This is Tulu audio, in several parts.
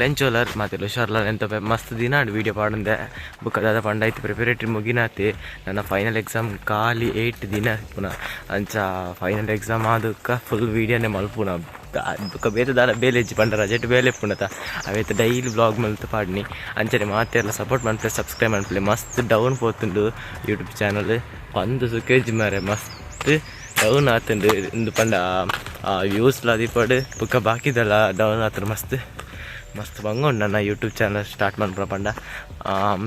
ಎಂಚೋಲರ್ ಮಾತೆಲ್ಲ ಹುಷಾರ್ಲ ಎಂತ ಮಸ್ತ್ ದಿನ ಆಂಡ್ ವೀಡಿಯೋ ಪಾಡಂದೆ. ಬುಕ್ಕ ದಾದ ಪಂಡ ಐತೆ ಪ್ರಿಪರೇಟರಿ ಮುಗಿನಾತೆ. ನನ್ನ ಫೈನಲ್ ಎಕ್ಸಾಮ್ ಖಾಲಿ 8 ದಿನ ಪುನಃ. ಅಂಚ ಫೈನಲ್ ಎಕ್ಸಾಮ್ ಆದಕ್ಕ ಫುಲ್ ವೀಡಿಯೋನೇ ಮಲ್ಪುನ. ಬುಕ್ಕ ಬೇತೆ ದಾಲ ಬೇಲೆ ಇಜ್ಜಿ ಪಂಡ ರಜೆಟ್ ಬೇಲೆ ಪುನತ ಅವೇತ ಡೈಲಿ ವ್ಲಾಗ್ ಮಲ್ತ್ ಪಾಡ್ನಿ. ಅಂಚನೆ ಮಾತೆರ್ಲ ಸಪೋರ್ಟ್ ಮನ್ಪುಲೆ, ಸಬ್ಸ್ಕ್ರೈಬ್ ಮನ್ಪುಲೆ. ಮಸ್ತ್ ಡೌನ್ ಪೋತುಂಡು ಯೂಟ್ಯೂಬ್ ಚಾನಲ್. ಪಂದ್ ಸುಖೇಜ್ ಮಾರೆ, ಮಸ್ತ್ ಡೌನ್ ಆತುಂಡು. ಇಂದು ಪಂಡ ವ್ಯೂಸ್ಲ ಆದಿಪ್ಪಡ್, ಬುಕ್ಕ ಬಾಕಿದೆಲ್ಲ ಡೌನ್ ಆತುಂಡು. ಮಸ್ತ್ ಮಸ್ತ್ ಬಂಗ ಉಂಡು ನನ್ನ ಯೂಟ್ಯೂಬ್ ಚಾನಲ್ ಸ್ಟಾರ್ಟ್ ಮನ್ಪುನ ಪಂಡ.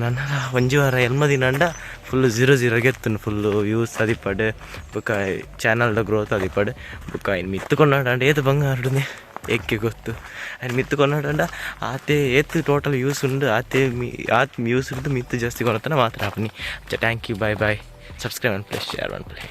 ನನ್ನ ಒಂಜಿ ವಾರ 8 ದಿನ ಅಂಡ ಫುಲ್ ಜೀರೋ ಜೀರೋಗೆ ಎತ್ತುಂಡು. ಫುಲ್ ವ್ಯೂಸ್ ಆದಿಪ್ಪಡ್, ಬುಕ್ಕ ಚಾನಲ್ದ ಗ್ರೋತ್ ಆದಿಪ್ಪಡ್. ಬುಕ್ಕ ಇನ್ನು ಮಿತ್ತು ಕೊಂಡಾಂಡ ಏತ್ ಬಂಗ ಆಡುನೆ ಏಕೆ ಗೊತ್ತು. ಆಯ್ನ್ ಮಿತ್ತು ಕೊಂಡಾಂಡ ಆತೆ ಏತ್ ಟೋಟಲ್ ವ್ಯೂಸ್ ಉಂಡು, ಆತೆ ಮಿ ಆತ್ ವ್ಯೂಸ್ ಉಂಡು. ಮಿತ್ತು ಜಾಸ್ತಿ ಕೊನತನ ಮಾತ್ರ ಆಪುನಿ. Thank you, bye bye. Subscribe ಮನ್ಪುಲೆ, ಶೇರ್ ಮನ್ಪುಲೆ.